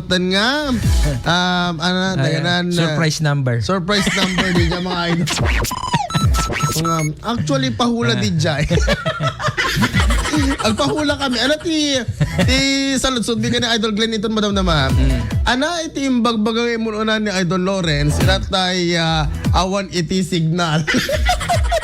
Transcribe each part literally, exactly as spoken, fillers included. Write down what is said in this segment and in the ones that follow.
Tan nga, um, ano, Ay, taganan, uh, surprise number. Surprise number di dyan, mga idol. Mga, actually, pahula di dyan. Agpahula kami. Ano ti, ti saludsod, di ka ni Idol Glenn iton, madam naman. Mm. Ano iti imbagbagaw mo una ni Idol Lawrence? Iratay, ah, awan iti signal.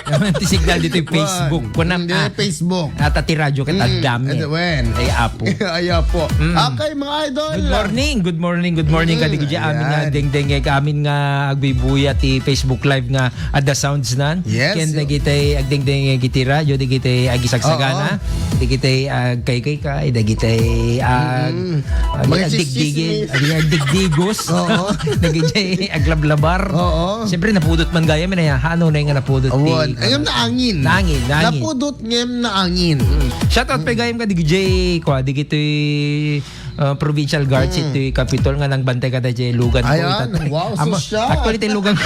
Awan ti signal dito yung Facebook. Wan. Kunam, Hindi, ah, Facebook. At ati radyo kat Mm, addam ito, eh. Wen. Ay, apo. Ay, apo. Mm. Okay, mga idol. Good morning, good morning, good morning, Mm, kadigdi. Amin nga, ayan. Dengdeng, eh, amin nga, agbibuya ti Facebook Live nga, at the sounds nan. Yes, Ken yo. Dagiti agdengdeng, eh, iti radyo, dagiti agisagsagana, Oo. Dagiti agkaykay-kay, dagiti ag-, Mm. ag-, Mga agdigdigin, chismis. Ag-, agdigdigos, Oo. Dagiti aglablabar. Oo. Siyempre, napudot man gayam, eh, ano na yung napudot ti Awan. Ayun, naangin. Naangin, naangin. Napudot ngem naangin. Mm. Shout out pa gayam ka, D J, kwa, dagiti, uh, provincial guards Mm. iti Capitol nga nangbantay kada jay lugan ko. Ayan. Ita-, Wow, ama, sosyal. Actually, ti lugan ko,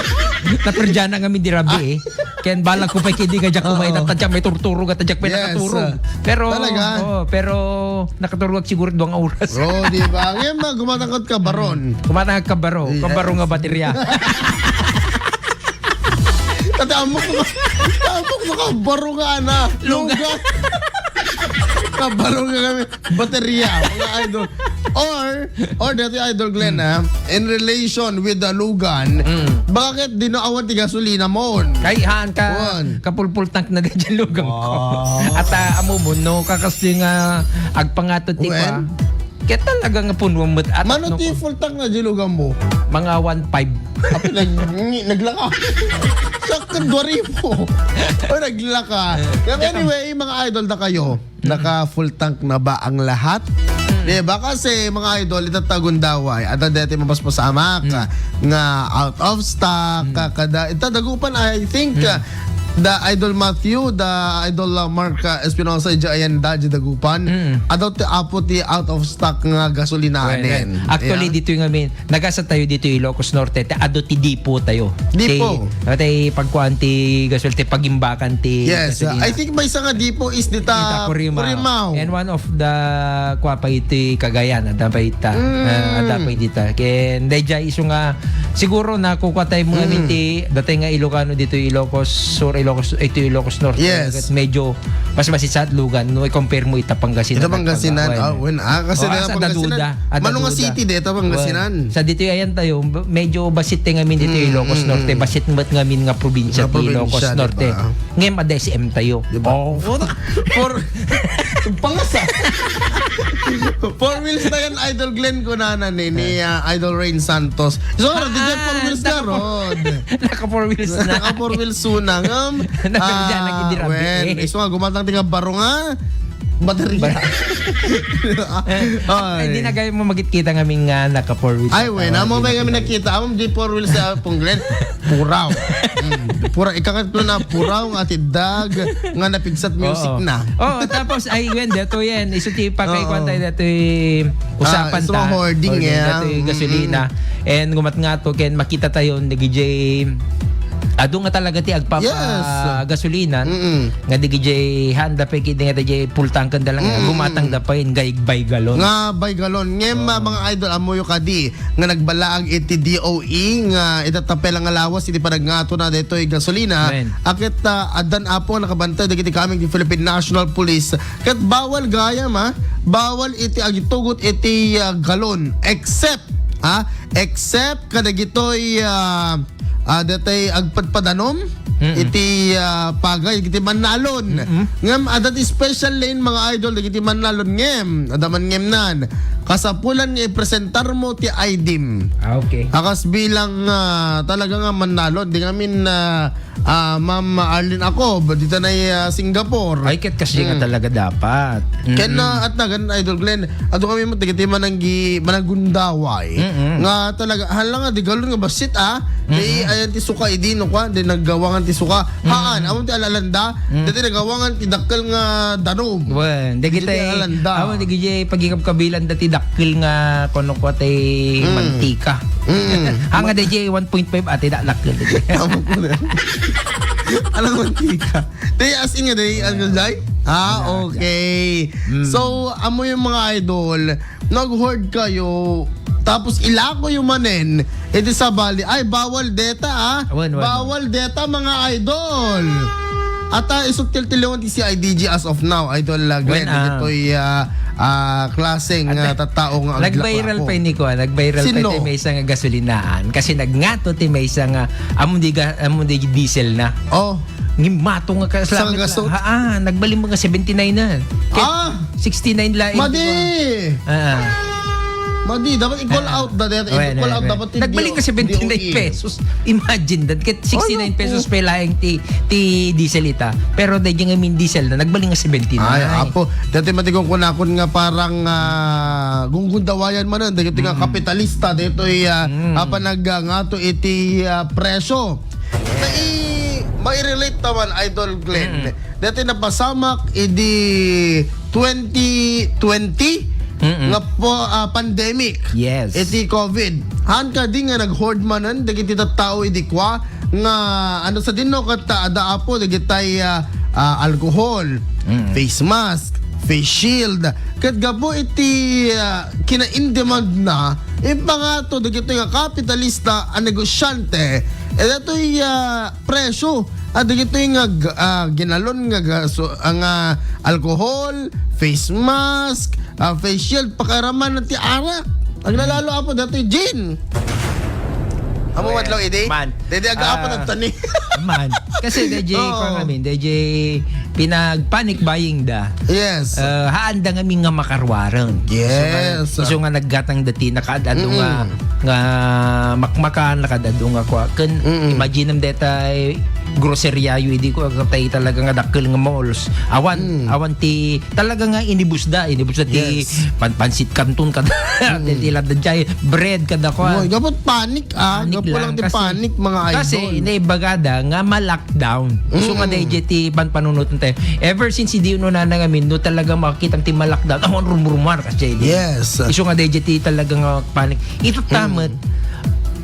naperdiana nga mi di rabi, eh. Ken balag ko pay kidi nga diak Oo. kumain, at diak may turturog, at diak may Yes, nakaturog. uh, Pero, talaga? Oo, pero nakaturog siguro duwang oras. Oo, di ba? Ngayon, ma-, gumatangkot ka, baron. Gumatangkot ka, baro. Yes. Kabaro nga baterya. Tati, amok na, amok na kabaro nga, ana. Luga. Luga. Kabaro nga kami. Baterya, mga idol. Or, or dati Idol Glenn, Mm. ah, in relation with the lugan, Mm. bakit di naawan ti gasolina mo? Kay haan ka, Wan. Ka-full full tank na di dyan lugan ko. Wow. At, ah, amo mo, no, kakastoy nga agpangato ti Wan. pa. Kaya talaga nga punuan mo at Mano no ti ko. Full tank na di lugan mo? Mga one five. Apo, nag-, ngi-, naglaka. Sakit dua ribu. O, naglaka. Eh, Kaya tsaka anyway, mga idol na kayo. Naka full tank na ba ang lahat? Mm. Di ba? Kasi, mga idol, itatagon daw ay, at dati mapaspasamak Mm. nga out of stock, Mm. ka-, kada, itadagupan, I think, Mm. uh, the Idol Matthew, the Idol, uh, Mark, uh, Espinosa, dya ayan da, dya dagupan. Mm. Adaw ti apo ti out of stock nga gasolina Well, anen. Actually, Yeah. dito yung amin, Nagasa tayo dito Ilocos Norte, ta adu ti dipo tayo. Dipo. Ti, ti pagkuan ti gasol, ti pagimbakan ti Yes, gasolina. I think maysa nga dipo is dita Dita Purimao. Purimao. And one of the kua pa iti Cagayan, adda pa ita. Mm. Ah, adda pa dita. Ken dayjay isu nga siguro nakukua tayo mga Mm. minti, datay nga Ilocano dito Ilocos Sur, Ilocos, ito Ilocos Norte. Yes. Ket medyo mas masisat lugan no i-compare mo ita Pangasinan Ita at Pangasinan, Pangasinan. Ah, wen, ah, kasi Oras, ita Pangasinan. Adaduda. Mano nga Adaduda. City, deta Pangasinan. Wen. Sa ditoy ayan tayo, medyo basit ti ngamin ditoy Mm, Ilocos mm, Norte, mm. Basit met ngamin nga probinsya Nga ti Ilocos probinsya, di Norte. Ba? Ngem, ada S M tayo. Di ba? Oh. For, pangasa. Four wheels na yan, Idol Glenn, kunana ni, ni, Ah. ah, Idol Rain Santos. So, Ah, di dyan four wheels na naka-four, ron. Naka-four wheels na. Naka-four wheels na. Ngam, Napagdyan ah, lagi di rabi, wen, eh. Isu nga, gumatang ti nga baro nga, Baterya. Bar- Ay. Ay, di na kayo mo magkita ngamin nga naka four wheels Ay, na wen, tawag, amo di ba na kami kami nakita? Amo di four wheels sa Punglen. Puraw. Mm. Pura, ikakatlo na puraw nga ti dag nga napigsat music Oo. na. Oo, tapos, ay, wen, dato yan. Isu ti pakay Oo. Kwan tayo, dato yung usapan Ah, isu ta. Hoarding, Hoarding, eh. Dato yung Mm-mm. gasolina. And gumat nga to, ken makita tayo, nag-J, adu nga talaga ti agpapa Yes. gasolina. Mm-mm. Nga di gijay handa pa kidi nga dayjay full tank da lang, Mm. gumatang da pa in gay by galon. Nga by galon. Ngem, Oo. ah, mga idol, amoyo kadi nga nagbalaag iti D O E nga ita tapela nga lawas iti panagngaato na daytoy gasolina. Amen. Aket, ah, addan apo nga nakabantay dagiti kameng ti Philippine National Police. Ket bawal gayam, ah, bawal iti agitugot iti, ah, galon except, ah, except kadagitoy, ah, ah, detay agpadpadanum Mm-mm. iti, ah, pagay iti mannalon. Mm-mm. Ngem adda ti special lane, mga idol, dagiti mannalon ngem adda man ngem nan kasapulan nga ipresentar mo ti I D-m. Ah, okay. Akas bilang, ah, talaga nga mannalon, di ngamin, ah, ah, Ma'am Arlene Acob, dita na, ah, Singapore. Ay, ket kasi nga Mm. talaga dapat. Ken, Mm-mm. ah, at nagan, Idol Glenn, ato kami mo, tigiti mananggi-, managundaway. Mm-mm. Nga talaga, hala nga, di galon nga basit, ah. Di, Mm-mm. ayan ti suka, idi, no, kwa, di naggawangan ti suka. Haan, Mm-mm. awan ti alalanda, Mm. dati nagawangan ti dakkel nga danum. Wen, di Di kita, ti alalanda. Awan, di kita pagikabkabilan, dati dakkel nga, kono kwa, ti Mm. mantika. Mm. Hanga, di, one point five, ati, da-, dakkel, di. Tama ko na. Alam mo, tika. Di, as in nga, di, ano, di? Ah, Yeah, okay. yeah. Mm. So, amo yung mga idol, nag-hoard kayo, Tapos ilakoyo manen iti sabali. Ay, bawal deta, ah. Wen, wen. Bawal deta, mga idol. At, ah, isut tiltiliwan ti C I D G as of now, Idol, ah, Glenn. Wen, ah. Ditoy, ah, ah, klaseng, ah, tattao nga nag-viral pa ini ko, ah. Nag-viral pa iti maysa nga gasolinaan. Kasi nagngato ti maysa nga, ammo di ga-, ammo di diesel na. Oh. Ngimmato nga kasla-, Sa gaso? Ha, ah, nagbalin mga seventy-nine na. Kaya Ah! sixty-nine laeng, Madi! di ba? Ah. Madi, dapat i-call Ayan. out da, dapat Ayan, i-call ayan, out, ayan. dapat Nagbalin nga D O E. seventy-nine pesos. Imagine that. Ket sixty-nine Ay, naku. pesos pa laeng ti, ti diesel ita. Pero dahil nga min diesel na, nagbalin nga seventy-nine. Ay, apo. Dati matigong kunakon nga parang, ah, gunggundawayan man, dahil nga Mm. kapitalista, dito, ah, Mm. apa nag, ah, ngato iti, ah, presyo. Yes. Nai-, mai-relate naman, Idol Glenn. Mm. Dati napasamak idi twenty twenty Mm-mm. nga po, ah, pandemic. Yes. Iti covid. Haan kadi nga nag-hoard manen dagiti tattao idi kua nga ano sa dinno ket adda apo dagitay, ah, ah, alcohol, Mm. face mask, face shield. Ket gapu iti, ah, kinain-demand na, impangato dagitoy nga kapitalista a negosyante, eh, datoy, ah, presyo. Ah, dagitoy nga g-, ah, ginalon nga gaso-, ah, nga alcohol, face mask, ah, face shield, pakairaman ti arak. Agnalalo apo datoy gin. Amo Well, madlaw idi? man. Dede aga apo Ah, nagtani. man. Kasi, D J, Oo. kung amin, D J, pinag-panic buying da. Yes. Ah, haan da ngamin nga makaruaren. Yes. Isu nga, isu nga naggatang dati, nakaad-ado nga, Mm-mm. nga makmakan, nakaad-ado nga kua. Ken, Mm-mm. imagine deta, eh, groceryayo, idi ko, tay talaga nga dakkel nga malls. Awan, Mm. awan ti, talaga nga inibusda, inibusda ti Yes. pan-, pansit kanton kada, Mm. ti, ti lada jay, bread kada kua. Oy, dapat panic, ah. Panic Gapu lang lang ti kasi, panic, mga idol. kasi naibagada nga ma-lockdown. So nga Mm. dayjay ti panpanunot tayo. Ever since idi uno na nga minno talaga makakita ti ma-lockdown. Awan rumrumar kasi di. Yes. Isu nga dayjay ti talaga nga panic. Ito Mm. tamat.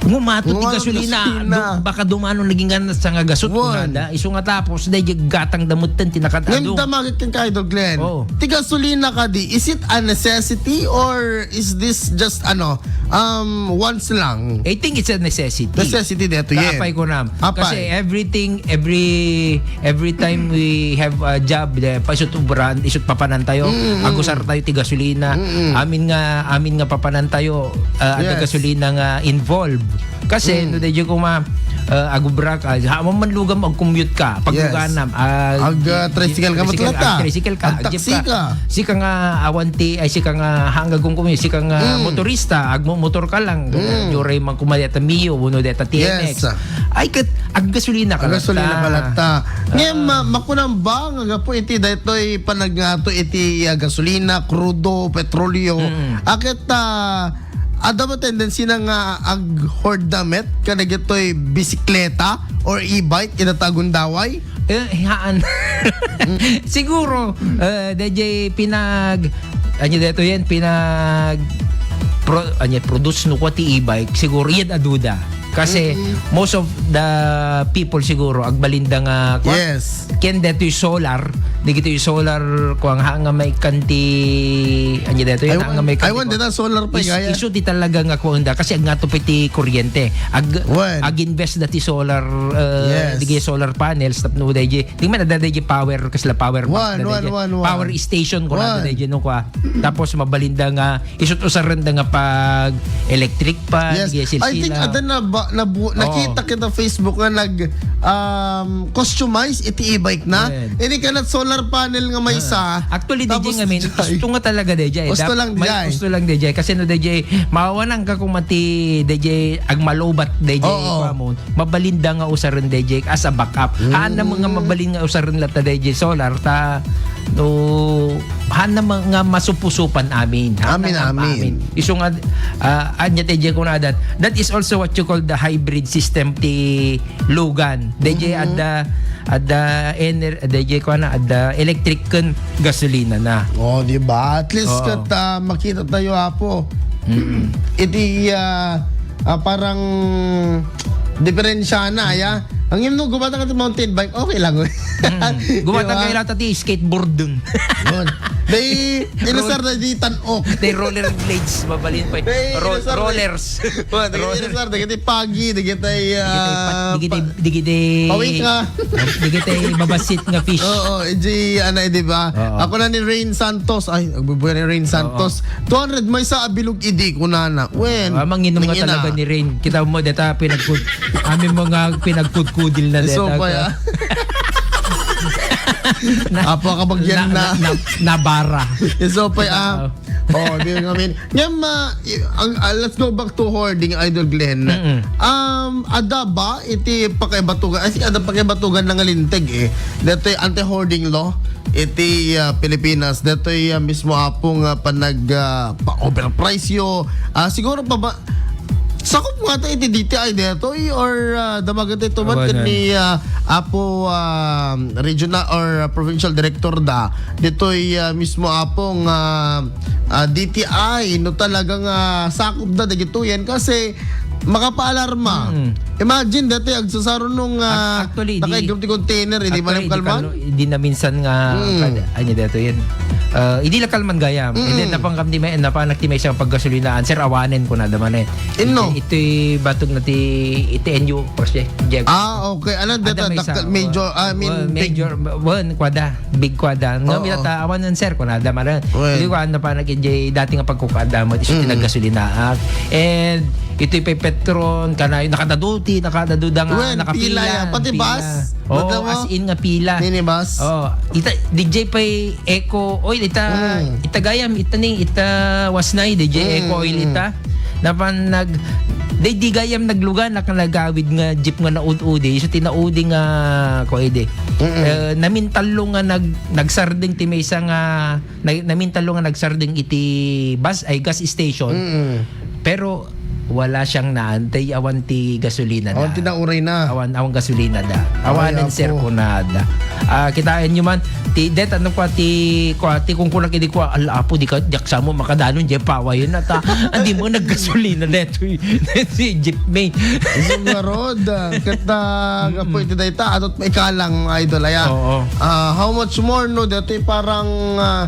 Ngumato ti Ngumato gasolina. gasolina. Du-, baka dumano naging nga sa nga gasot Wan. kunada. Isu nga tapos dayjay gatang damutten ti nakadado. Ngem damagit ken ka, Idol Glenn. Oo. Ti gasolina kadi, is it a necessity or is this just ano, um, once lang? I think it's a necessity. Necessity dito, yeah. Apay ko na. Apay. Kasi everything, every, every time we have a job, eh, paisut ubran, isut papanan tayo, Mm, mm. agusar tayo ti gasolina. Mm, mm. Amin nga, amin nga papanan tayo, ah, ada Yes. gasolina nga involved. Kasi, Mm. no, dayjay kuma, ah, agubra ka, ha, man lugam, agcommute ka, Yes. pagluganam, ah, Ag, ah, tricycle ka, tricycle, matulata. ag tricycle ka, Ag ag jeep taxi ka. ka. Sika nga awan ti, ay, sika nga hangga gungkumi, sika nga Mm. motorista, agmomotor ka lang. Mm. Juray man kuma deta Mio, wenno deta T M X. Yes. Ay, ket, aggasolina ka Aggasolina latta. ka latta. Ah. Ngem, ma-, makunam ba nga gapu iti daytoy panagngato iti, ah, gasolina, krudo, petrolyo? Mm. Aket, ah, adda ba tendency na nga ag-hoard da met kadagitoy bisikleta or e-bike ita ta agundaway? Eh, haan. Siguro, eh, dayjay pinag-, anya daytoy yan, pinag-, pro-, anya, produce no kua ti e-bike, siguro, yan aduda. Kasi, Mm-mm. most of the people siguro, agbalinda nga, kua, Yes. ken daytoy solar, dagitoy solar, kua nga, nga may kanti, anya daytoy, Ay, nga may kanti, I want kua. that solar pa, Is-, gaya. Isu di talaga nga, kua, unda, kasi agngato pa ti kuryente. Ag-, Wen. ag-invest da ti solar, uh, Yes. digi solar panels, tapno dayjay. Di man, adda dayjay power, kasla power bank Wan, na wan, dayjay. wan, wan. Power station ko na Wan. dayjay, no, kua. Tapos mabalinda nga, isut usarenda nga pag electric pa, Yes. digi I think silsila. adda na ba, nabu-, Oo. nakita kita Facebook nga nag, um, customize iti e-bike na. Wen. Ini kanat solar panel nga may Ah. sa. Actually, Tapos dayjay nga, min, dayjay. usto nga talaga, dayjay. Usto Dap-, lang, may dayjay. usto lang, dayjay. Kasi no, dayjay, mawawanan ka kung mati, dayjay, agmalubat, dayjay, Oo. kua mo. Mabalinda nga usaren dayjay as a backup. Haan na nga Mm. mabalin nga usaren latta dayjay solar ta no haan na nga masupusupan amin. Haan Amin, na nga amin. amin. Isu nga, ah, anya dayjay kunadat. That is also what you call the hybrid system ti lugan. Dayjay Mm-hmm. adda, adda ener-, dayjay kuana, adda electric ken gasolina na. Oh, di ba? At least Oo. ket, ah, makita tayo, Apo. Mm. Iti, ah, ah, parang diferensya na, ya. Ngem no, gumatang ka ti mountain bike, okay lang. Hmm. Gumatang Di ba? Kayo latta ti skateboard dun. Yun. Di, inusar na di tan-ok. Di roller blades, mabalin pa. Di, Ro-, inusar na. Rollers. Well, di Roller. Inusar, di kita pagi, di kita, Di kita ah, ipat-, di kita, pa-, di kita, pawika. Di kita mabasit nga fish. Oo, eh, di, ano, eh, di ba? Oo. Ako na ni Rain Santos. Ay, agbubuya ni Rain Oo. Santos. Two hundred maysa a bilog idi, kunana. Wen, Ah, manginom nga nangina. Talaga ni Rain. Kita mo, deta, pinagkud-, amin mo nga pinagkudkudil na Iso deta pa, ka. Ya. Na-, Apo, kabagyan na, na. Na, na, nabara. Iso pa, ya. Oo. Oh, di nga, I mean, ngem, ah, y-, ang, ah, let's go back to hoarding, Idol Glenn. Mm-mm. Um, ada ba iti pakaibatugan? I think ada pakaibatugan na nga linteg, eh. Detoy anti-hoarding law iti, ah, Pilipinas. Detoy, ah, mismo, Apo, nga panag, ah, pa-overprice yo. Ah, siguro pa ba, sakop nga ta iti D T I detoy or, ah, damagan tayo tuman Awanan. Ni, ah, Apo, ah, regional or, ah, provincial director da. Ditoy, ah, mismo, Apo, nga, ah, D T I, no, talaga nga sakop da dagitoyen kasi makapaalarma. Mm. Imagine, dati agsasaro nung, ah, Ac-, actually, di, nakaigrap ti container, eh, di actually, manem di kalman? Kalo-, di na minsan nga, Mm. kada, ano, dito yan. Ah, hindi lang kalman gayam. And then, Mm. napangkam di may, napanak di may isang paggasolina, answer, awanen ko na daman eh. Inno? Iti, iti batog na ti, iti N U, Jose Diego. Ah, okay. Ano, Ada data, may dakal, isa, major, I mean, well, big. Major, well, kwada, big kwada. No, Oo. Mita ta, awan nun, sir, kung nada maran. Well. Hindi ko ano pa nag-enjoy dati nga pagkukada mo, isu Mm. tinaggasolinaak. And ito'y pay petron, kanayo, nakadaduti, nakadaduda nga, Well, nakapila, pila ya. Pati pila. Bus? Oo, Bata mo? As in nga pila. Minibus? Oo. Ita, D J pay Eco Oil, ita, Mm. ita gayam, ita ni, ita wasnay, D J Mm, Eco Oil, mm. Ita. Napan nag-, di, di gayam naglugan, nak-, nagawid nga jeep nga naud-udi. So, tinaudi nga, ko, edi. Mm-mm. Eh, namintallo nga nag-, nagsardeng ti maysa nga, na-, namintallo nga nagsardeng iti bus, ay, gas station. Mm-mm. Pero, wala siyang naan, tay awan ti gasolina da. Awan ti nauray na. Awan, awan gasolina da. Ay, Awanen, sir, apo. Kunada. Ah, kitaen nyo man, ti, det, ano pa, ti, kwa, ti, kung kunak, hindi kwa, ala, apo, di ka, diak sa mo, makadanon, di pawayon na ta. Hindi mo naggasolina, detoy, detoy, jeep, may. Isu nga rod, ah, ket, ah, Mm. Gapu iti dayta, adot maikalang, idol, aya. Oo. Ah, how much more, no, detoy parang, ah,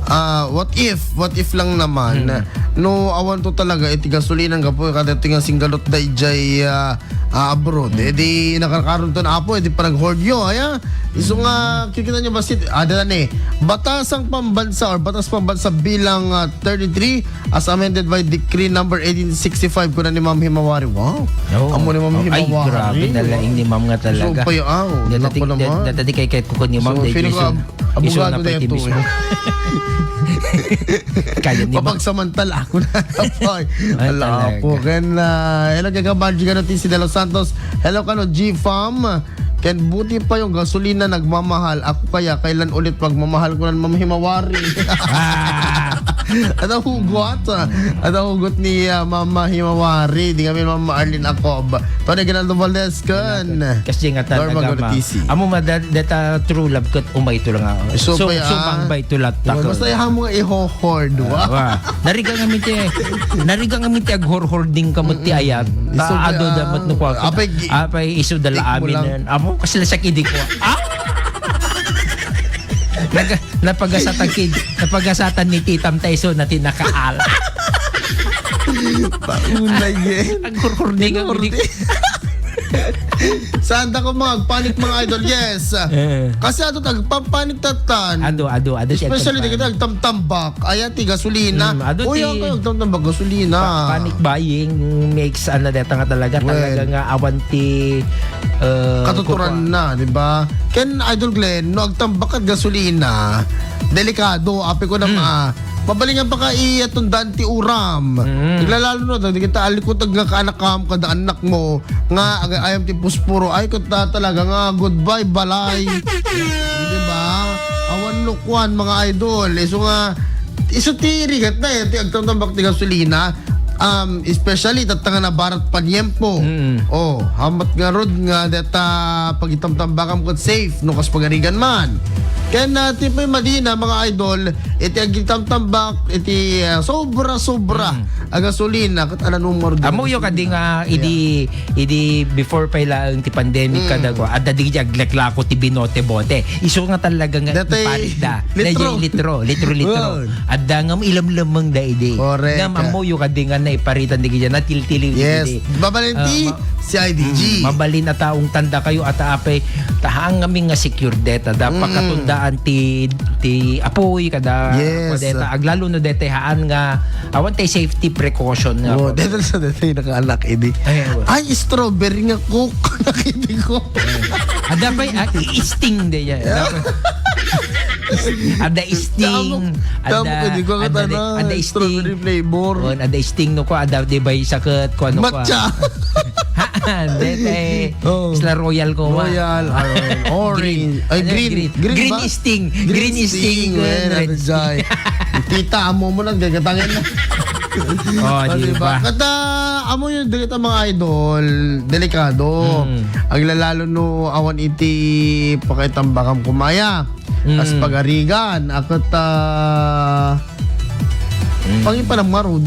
ah, what if, what if lang naman, Mm. no, awan to talaga, iti gasolina, gapu, kada ito nga singgalot da ijay, ah, ah, abroad. Mm. Eh, di nakarkaron to na apo, eh, di parang hoard yo, aya? Isu nga, Mm. kikita nyo ba si, ada na ni, Batasang Pambansa or Batas Pambansa bilang, ah, thirty-three, as amended by Decree number eighteen sixty-five, kuna ni Ma'am Himawari. Wow. Oo. Amo ni Ma'am Oh, ay, Himawari. Grabe na laing ni Ma'am nga talaga. So, pa, ah, Dati, naku naman. Dati kay, kay kuko ni Ma'am, So, dahil feeling ko, isu-, ab-, isu abogado na pa iti dito, mismo. Eh. Kaya ni Ma'am. Mapagsamantala ako na. Ay, Ay, ala talaga. Po. Ken, ah, hello, kay Kabanji, kano, T C de los Santos. Hello, kano, G Fam. Ken buti pa yung gasolina nagmamahal. Ako kaya, kailan ulit pagmamahal ko ng Ma'am Himawari? Ah! At ang hugot, ah, at ang hugot ni, ah, Mama Himawari, di kami Mama Arlene Acob. Tony Ginaldo Valdez, kan. Kasi nga Norma talaga, ma. Gabitisi. Amo ma, da-, data true love kat umay to lang ako. So, So, kaya, so, bang bay to latta ko. Basta yung mo nga iho-hoard, Ah, wa? Wa. Nariga nga minti, nariga nga minti aghor-hoarding ka mo ti Mm-mm. ayat. Ta Iso ado kaya, damat no kwa. Apay, gi-, Apay iso dala tik mo amin lang. Yan. Amo, kasi la siya kidi ko. Ah! Nag-, napagasatan kid, napagasatan ni Titam Taiso na tinakaal. Paunay, eh. Ang kurkurning ang Kurdi. Saan ta ko mga panic, mga idol? Yes. Eh. Kasi ato tagpapanik tatan. Ado, ado, ado siya Especially di tagpanik. Kita nagtamtambak. Ayan, ti gasolina. Mm, ado Uy, ti ako nagtamtambak gasolina. Pa-, panic buying makes ano deta nga talaga, Well. Talaga nga awan ti, eh, Katuturan kupa. Na, di ba? Ken Idol Glenn, no agtambak kat gasolina, delikado, api ko na Mm. ma-, mabalingan pa ka iyatundaan ti uram. Mm. Naglalalo no, di kita alikutag nga kaanak kam, kada anak mo, nga aga-, ayam ti puspuro, ay, kutta talaga nga, goodbye, balay. Di ba? Awan no kwan, mga idol. Isu nga, isu ti rigat na, eh, ti agtambak ti gasolina. Um, especially tatta nga nabarat paniempo. Mm. Oh, hamat ngarud nga deta pagitamtambakam ket safe no kas pagarigan man. Ken, ah, ti pay madina, mga idol, iti agitamtambak iti, ah, sobra-sobra Mm. a gasolina ket ala numero di Amoyo kadi gasolina. nga idi, idi before pay laeng ti pandemic Mm. kada ko, adda di aglaklako ti binote-bote. Isu nga talaga nga Datay iparitda. litro. Dayjay litro, litro-litro. Wow. Adda ngem ilemlemeng da idi. Correct. Ngem ammoyo kadi nga naiparitan di kaya natiltiliw Yes. idi. Mabalin ti Ah, ma- C I D G. Mm, mabalin a taong tanda kayo at apay tahangamin nga secure deta da Mm. pakatundaan ti ti apoy kada Yes. deta aglalo no deta haan nga awan tay safety precaution nga Oh, apo. deta sa deta nakaanak idi. Ay, awan. Ay, strawberry nga coke. Nakita ko. Ada pay, ah, sting de yan. Yeah. Ada pay. Ada sting. Tamo, tamo Ada, ko, di ko ada, katana, ada sting. Strawberry flavor. Oh, ada sting no ko, ada di ba isa ket, ko ano ko, Matcha. ah. Ha, dete. Oh. Isla Royal ko, ma. Royal, ah, orange. Green. Ay, Ano, green. green. Green Green ba? sting. Green Green sting, sting, man, red ano, sting. Jai? Tita, amo mo lang, gagatangan na. Oh, Oh, di diba? ba? Kata, amo yung dito mga idol, delikado. Mm. Aglalalo no awan iti pakaitambakam kumaya. Mm. As pagarigan, akat, ah, Mm. pangin pa ng marud.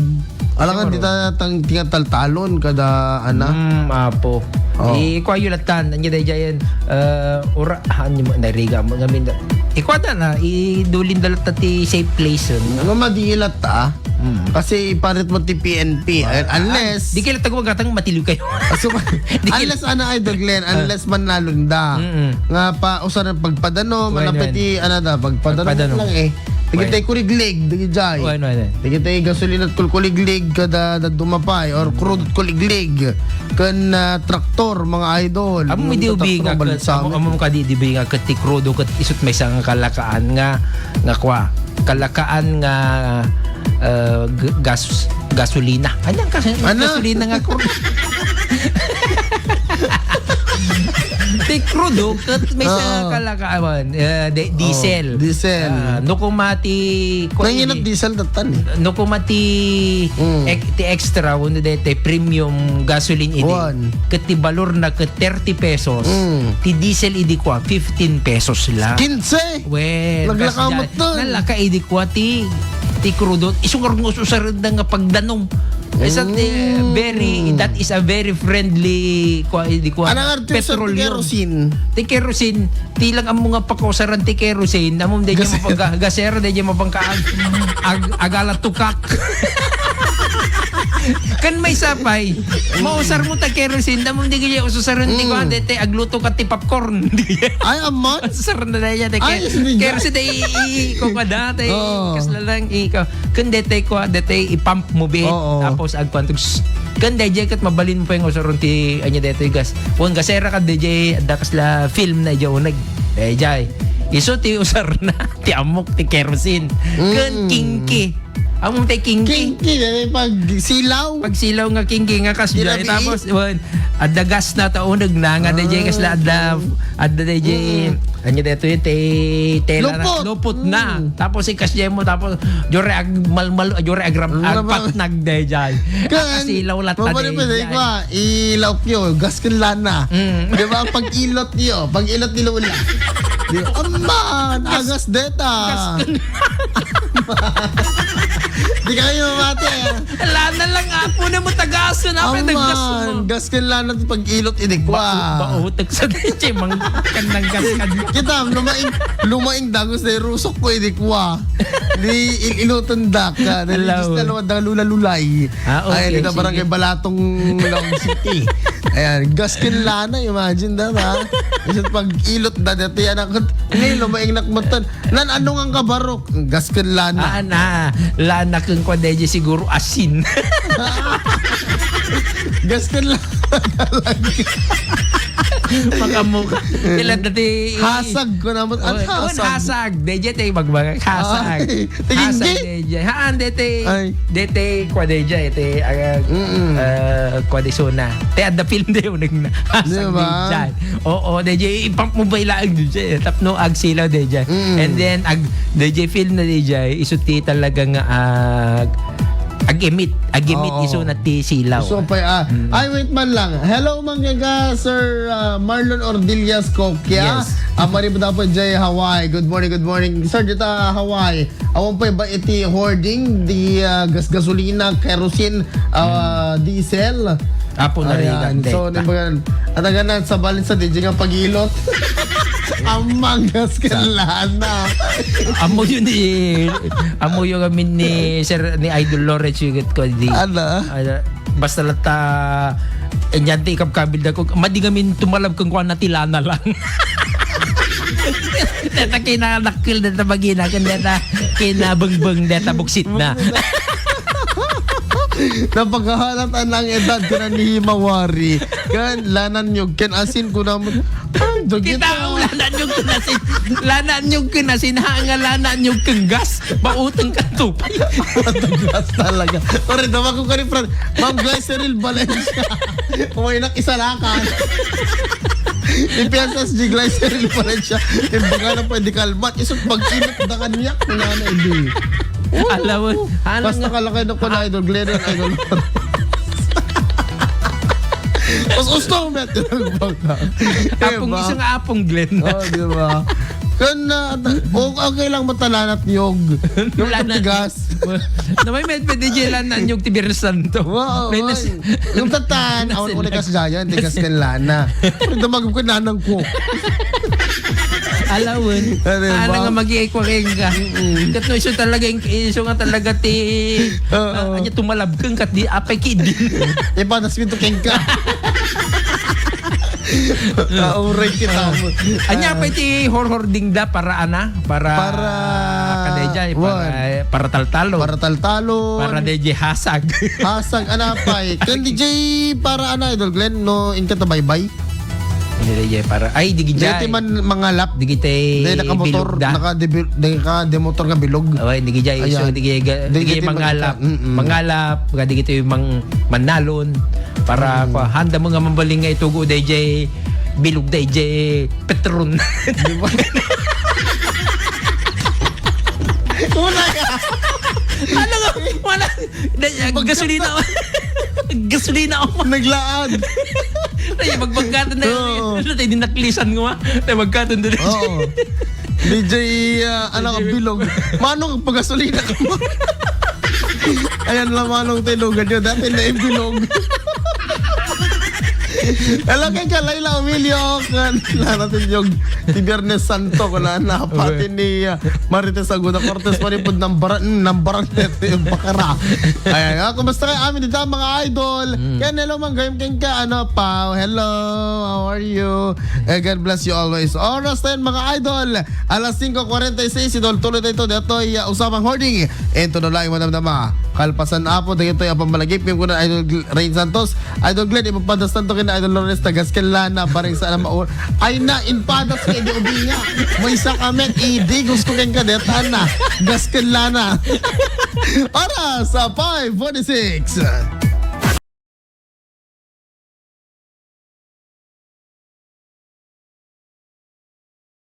Alangan Siguro. di ta tang tingataltalon kada ana. Mm, apo. Oh. Ikuayo latan, anya dayjayen, eh, ura, anya mo, nariga mo, ngamin da. Ikua da na, idulin da latta ti safe place, eh. Nga madiilat ta, Mm. kasi iparit mo ti P N P. Ah, Eh, unless di kayo tago gatang matiliw kayo. Ah, so, Di kayo unless, ano, Idol Glenn, Ah. unless manalon da. Mm-mm. Nga pa, usa na pagpadano, Wen, manapit wen. ti, ano da, pagpadano Pagpadano. lang eh. Wen. Dagiti kuliglig, dagiti jay. Wen, wen, wen. Dagiti gasolina at kulkuliglig, kada, da dumapay, or Mm. crude kuliglig. Ken, ah, traktor, mga idol. Amo Mga di ubi traktor, nga ket, balik sa amo, amin. amo kadi di ubi nga ket ti crudo ket isut maysa nga kalakaan nga, nga kwa. Kalakaan nga, ah, g-, gas-, gasolina. Ano ang kas-, Ano? gasolina nga crudo? Ti crudo ket maysa nga Oo. kalakaan, eh, de-, Oo, diesel. diesel. Ah, no koma ti, kwa Nanginat ini? diesel datan eh. No koma ti Mm. ek-, ti extra, wenno daytoy premium gasoline idi. Wan. Ket ti balor na ket thirty pesos. Mm. Ti diesel idi kwa, fifteen pesos la. Kinse? Wen, Naglaka kas-, met ton. nalaka idi kwa ti, ti crudo. Isu nga run nga ususarenda nga pagdanom. Is that, eh, Mm. very, that is a very friendly, kwa, idi kwa, Anang artisan ti petroleum. kerosene? Ti kerosene, ti lang ammo nga pakausaran ti kerosene, ammo dayjay Gas- mapagga-, gasera, dayjay mapangka-, ag-, ag-, agala tukak. Kan may sapay, mausar mo ta kerosene, ammo dayjay ususaren ti Mm. kuan, dayjay agluto ka ti popcorn. Ay, amon? Ususaren na dayjay, ti Ay, ke-, sige. kerosene, dayjay, i-, i-, kuan da, dayjay, Oo. kasla lang, i-, ka-, kan dayjay, kuan, dayjay, i-pump mo, be. Oo. Tapos, agkuan, tugs-, kan dayjay, ket mabalin mo pa yung usaron ti, anya dayjay, gas. Kung gasera ka, dayjay, adda kasla film na, dayjay, uneg. Dayjay. Isu ti usar na, ti amok, ti kerosene. Kan Mm. kinki. Ammo tay kinki. Kinki, dayjay pagsilaw. Pagsilaw nga kinki nga kas Di dayjay. labi. Tapos, wan, adda gas na ta uneg na, nga dayjay Ah, kasla adda, okay. adda dayjay, Mm. anya daytoy, ti tela na, Lupot. lupot na. Mm. Tapos ikas dayjay mo, tapos, jore ag-, malmal-, jore agram-, Ano ba? agpatnag dayjay. Kan, Akasilaw latta mabali pa dayjay. dayjay kwa, ilaw pyo, gas ken lana. Mm. Di ba? Pag-ilot niyo, pag-ilot ni Lola. Di ba? Aman, Gas-, agas deta. gas ken Di kayo mamati, ah. Lana lang, apo na mo, tagaso na, Aman, naggas mo. gas ken lana ti pag-ilot, idi kwa. Ba-, bautek sa dayjay, mang-, kan nang gas kan. Kita, lumaing, lumaing dagos na rusok ko, idi kwa. Di il-, ilutan da ka. Di Hello. just na luwad na lula-lulay. Ah, okay, Ay, di na sige. barangay Balatong, Laon City. Ayan, gas ken lana, imagine da, ha? Isut pag-ilot da, dati anak, ngayon, lumaing nakmatan. Nan, ano nga kabarok? Gas ken lana. Ah, na. Lana ken kwa dayjay siguro asin. Gas ken lana. Makamuka. Ilan na ti i- Hasag ko naman. Oh, An oh, hasag. hasag. Dayjay tay magbagak. Hasag. Ay, tiging Hasag di. dayjay. Haan, daytay. Ay. Daytay, kwa dayjay. Te, ah, Mm-mm. ah, kwa di suna. Te, adda film de uneg na. Hasag Di ba? dayjay. Oo, dayjay, i-pump mo ba ilaag dayjay? Tapno agsilaw dayjay. Mm. And then, ag-, dayjay film na dayjay, isu ti talaga nga ag-, Ag-emit, ag-emit Oo. Isu na ti silaw. So, pa, ah, Mm. Ay, wait man lang. Hello, Mang Gaga, Sir, ah, Marlon Ordillas Coquia. Yes. Ah, Maribuda po, J Hawaii. Good morning, good morning. Sir, dita Hawaii. Awan pa ba iti hoarding, di, ah, gas-, gasolina, kerosene, ah, Mm. diesel? Apo na Ayan. Rigan, So, dayta. Di ba, at ang ganan, sa balin sa D J nga pagilot. Amang gas Sa- kailangan na. Amo yun ni, amo yun kami ni Sir, ni Idol Lawrence, yung ko, di. Ano? Ano, basta lang ta, enyan ti ikabkabil da ko, madi kami tumalab kung kuha na tilana lang. Deta kinadakkel, deta bagina, kan deta kinabengbeng, deta buksit na. Napaghahalat ang edad ko na ni Himawari. Kan lanan nyo, ken asin ko naman. Ang dagit Kita na. Ang lanan nyo kinasin. Lanan nyo kinasin. Ha nga lanan nyo kenggas. Mautang ka tupay. Ang dagit talaga. Pare, tawag ko ka ni Fran. Ma'am Glyceril Valencia. Umay na kisalakan. Ipiyansas di Glyceril Valencia. Imbaga na pwede kalmat. Isut pag-init da kaniyak. Nanay di. Alam mo, ano Basta nga kalakay na ko na Idol Glenn and Idol Lawrence. Mas gusto mo met yung bangka. Apong Diba? Isang apong Glenn. Oh, di ba? Kan na, o- okay lang matalanat niyog. Yung Lanat. Tigas. Na may med pwede dyan lang na niyog ti Biyernes Santo. Wow, May nas- ay. Yung tatan, awan ko na Nasilag. Kas dyan, tigas kan lana. Pero dumagog ko nanang ko. Alawon. Ah, di ba? Ano nga mag-iikwa kayong ka? Mm-mm. Kat no iso talaga, yung- iso nga talaga ti, Oo. Ah, anya tumalab kang kat di apay kidin. Ipadas mi to kayong ka. Nauray kita. Anya Ah. Apay ti horhor dingda para ana? Para Para kadayjay, para, wan. Para taltalo. Para taltalo. Para D J hasag. Hasag, ana pay. Kan D J para ana, Idol Glenn, no, inka ta baybay. Hindi, D J, para, ay, di gijay. Dito man mangalap. Di kita Hindi, nakamotor, bilog da. Naka-, naka-demotor nga bilog. Away, di gijay. Ayan. So, di gijay ga-, Di di gijay kita mangalap. Mangalap, mm-mm. Mangalap, di kita yung mang-, manalon. Para, Mm. pa, handa mo nga mambaling nga itugo, D J. Bilog, D J. Petron. Di ba? Una ka. Ano nga? Wala. Gasolina. Gasolina. Naglaag. Ay, magbagkatan na. Oo. Ano tayo, dinaklisan ko, ha? Tayo magkatan din. Oo. D J, ah, anak ang bilog. Manong, pagasolina ka mo. Ayan lang, manong, tilugan nyo. Dati na yung bilog. Hello kay ka, Laila Emilio. Kan, narating yung ti Biyernes Santo, ko na napati Okay. ni, ah, Marites Aguda Cortez, paripod ng bara-, ng barangay, yung bakara. Ayan, ah, kumusta kayo? Amin dito, mga idol. Mm. Ken, hello, Mang Gayam, ken ka, ano, Pao. Hello, how are you? Eh, God bless you always. Oras na yun, mga idol. Alas singko kuwarenta y seis, idol, tuloy tayo ito. Dito, iya, usapang hoarding. Ento no laing madamdama. Kalpasan apo, dagito, iya, pamalagip. Yung kuna, Idol Gl-, Rain Santos. Idol Glenn, ipapadas tanto ken Idol Lawrence, tagas ken lana, bareng sana maur-, ay na, inpadas ka, di ubinga. May sa kamet, idi, gusto ken kadet, ana. Gas ken lana. Oras, ah, five forty-six.